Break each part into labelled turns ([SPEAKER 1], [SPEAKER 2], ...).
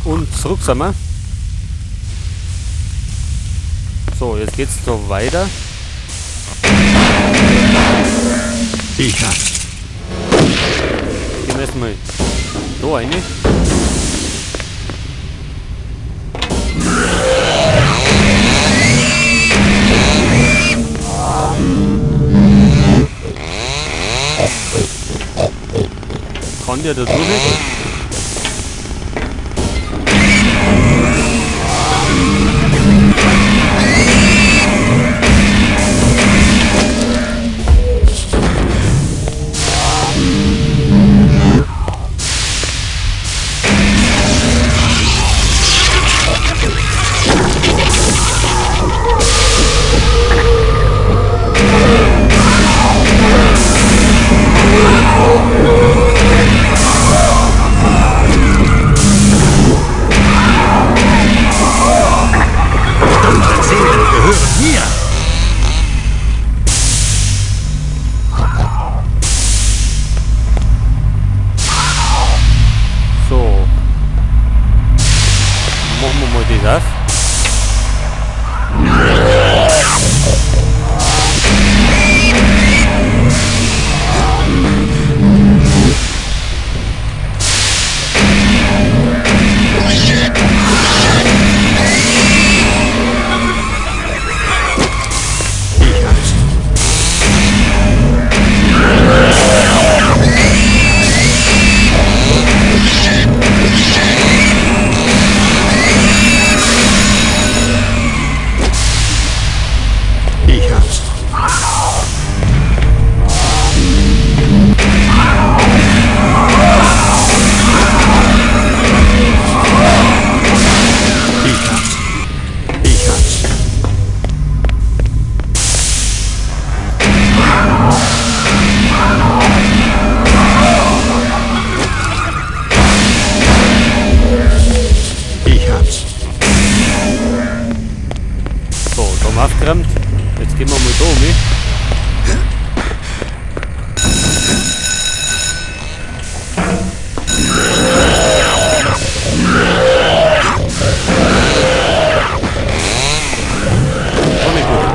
[SPEAKER 1] Und zurück sind wir. So, jetzt geht's da weiter.
[SPEAKER 2] Ich hab's.
[SPEAKER 1] Gehen wir erstmal da rein. Kann der da durch?
[SPEAKER 2] Dunkle Seelen gehören mir.
[SPEAKER 1] So. Machen wir mal das auf.
[SPEAKER 2] Ich hab's. Ich hab's. Ich hab's. Ich hab's. Ich hab's.
[SPEAKER 1] So, da haben wir aufgeräumt. Jetzt gehen wir mal da um. Schon nicht gut.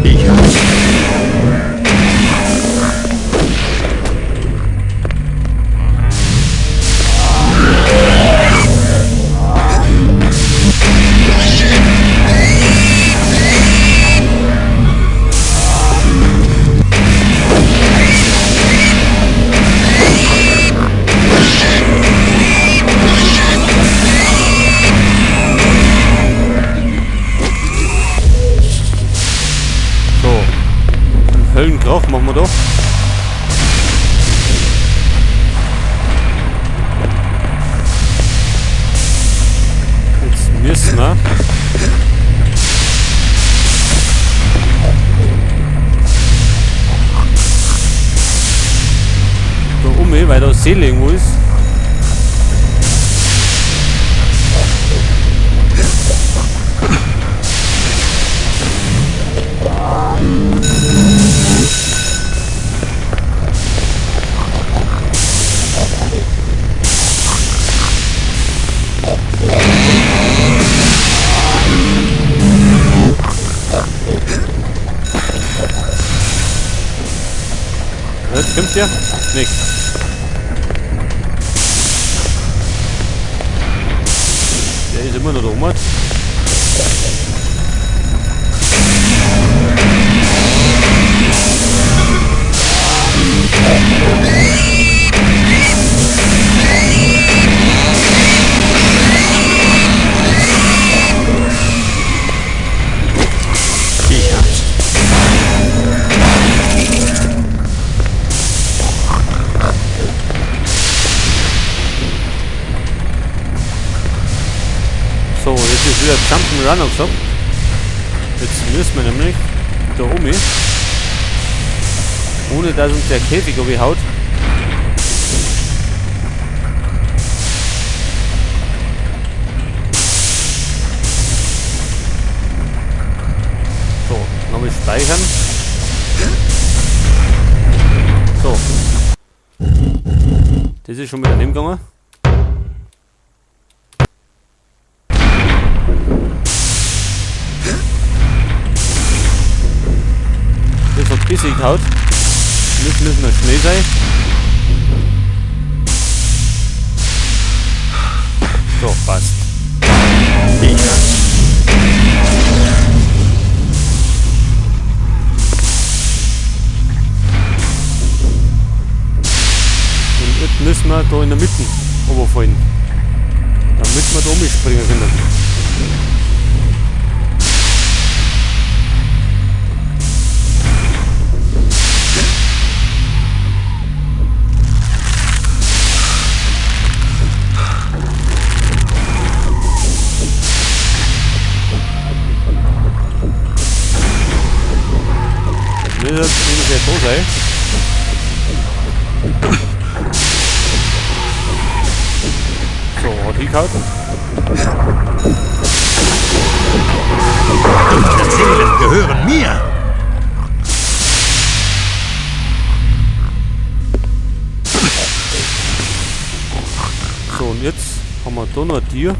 [SPEAKER 2] Ich hab's.
[SPEAKER 1] So. Einen Höllenkrach machen wir doch. Jetzt müssen wir. Da um, weil da Seele irgendwo ist. Jetzt kommt der? Nix. Der ist immer noch da oben.
[SPEAKER 2] Ich hab's.
[SPEAKER 1] So, jetzt ist wieder Jump'n'Run angesagt. Jetzt müssen wir nämlich da um. Ohne dass uns der Käfig haut. Glaube ich, speichern. So. Das ist schon wieder daneben gegangen. Das hat bissig gehaut. Müssen noch schnell sein. So, passt.
[SPEAKER 2] Ich hab's.
[SPEAKER 1] Und jetzt müssen wir da in der Mitte runterfallen. Damit wir da umspringen können. Das müsste jetzt ungefähr da sein. So, hat hingehauen.
[SPEAKER 2] Dunkle Seelen gehören mir.
[SPEAKER 1] So, und jetzt haben wir da noch ein Tier.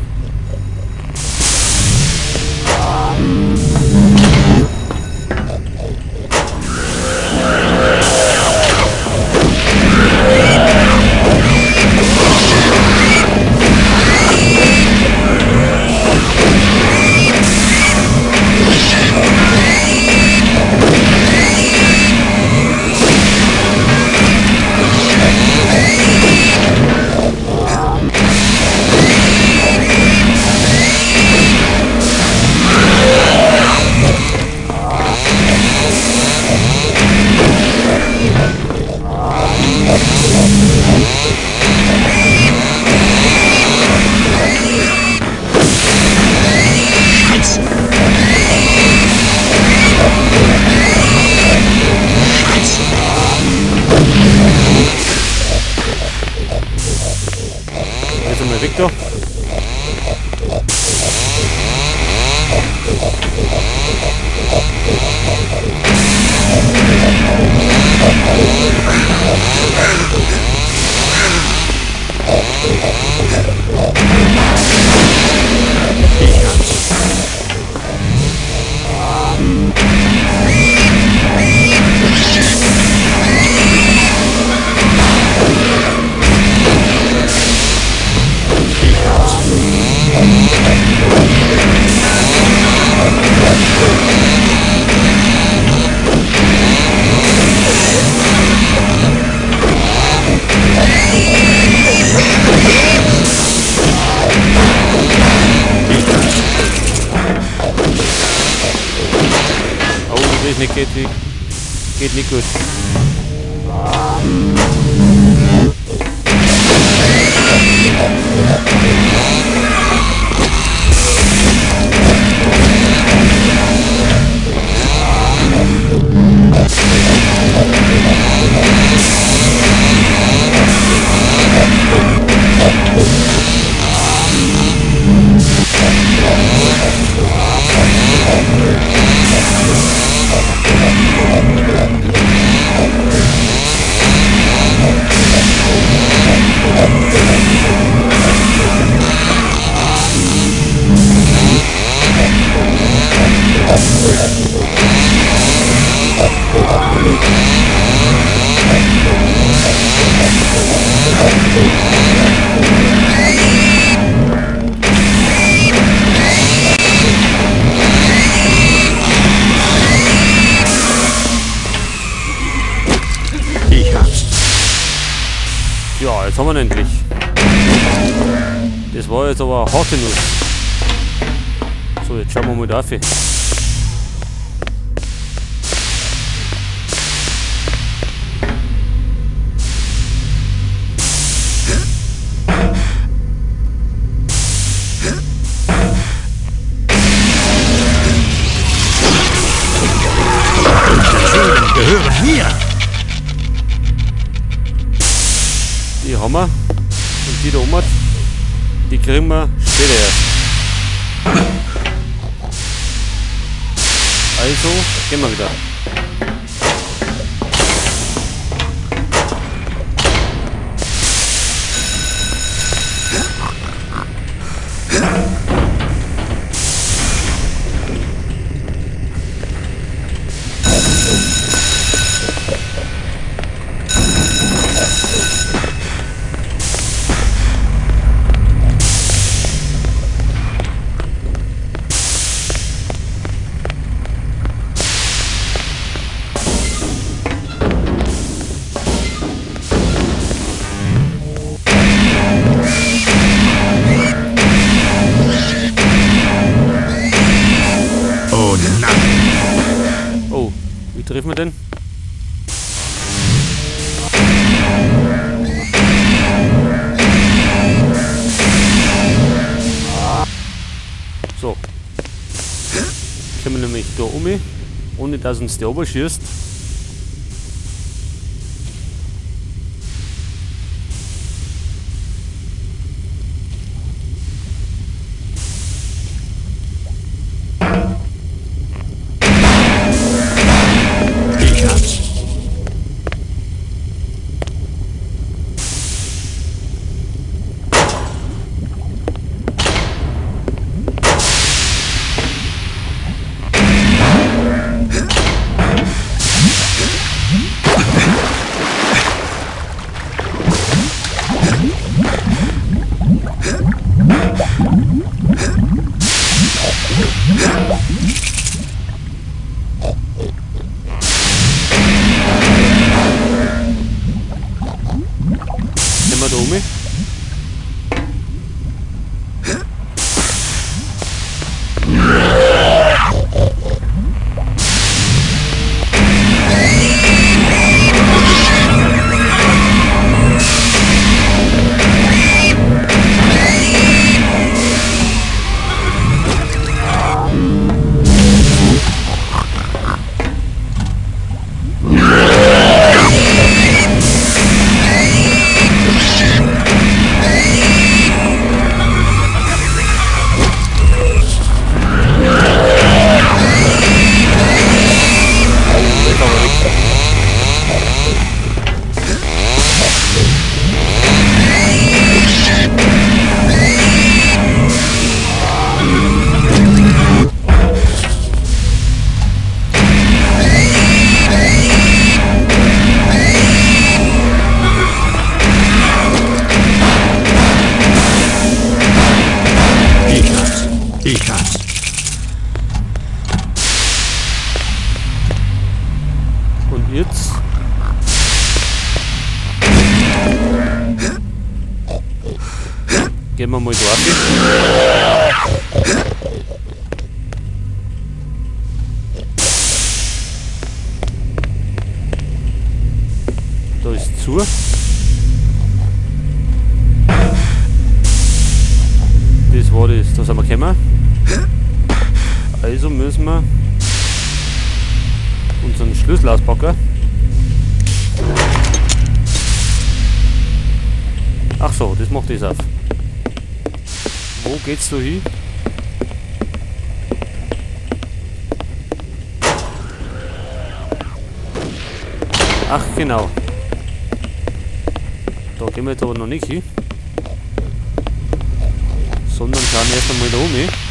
[SPEAKER 2] Scheiße. Scheiße.
[SPEAKER 1] Jetzt einmal weg da.
[SPEAKER 2] Ich hab's. Ich hab's. Ich hab's.
[SPEAKER 1] Oh, das nicht geht, geht nicht gut.
[SPEAKER 2] Ich hab's.
[SPEAKER 1] Ja, jetzt haben wir ihn endlich. Das war jetzt aber eine harte Nuss. So, jetzt schauen wir mal da auf.
[SPEAKER 2] Dunkle Seelen gehören mir.
[SPEAKER 1] Die haben wir. Und die da oben, die kriegen wir später erst. Also, gehen wir wieder.
[SPEAKER 2] Oh nein.
[SPEAKER 1] Oh, wie treffen wir denn? So. Können wir nämlich da um, ohne dass uns der oberschießt.
[SPEAKER 2] Ich hab's.
[SPEAKER 1] Sind wir da um? Der ist aber weg.
[SPEAKER 2] Ich hab's. Ich hab's.
[SPEAKER 1] Und jetzt? Gehen wir mal da auf. Da ist zu. Das war das, da sind wir gekommen. Also müssen wir unseren Schlüssel auspacken. Ach so, das macht das auf. Wo geht's da hin? Ach genau. Da gehen wir jetzt aber noch nicht hin. Sondern schauen erst einmal da um.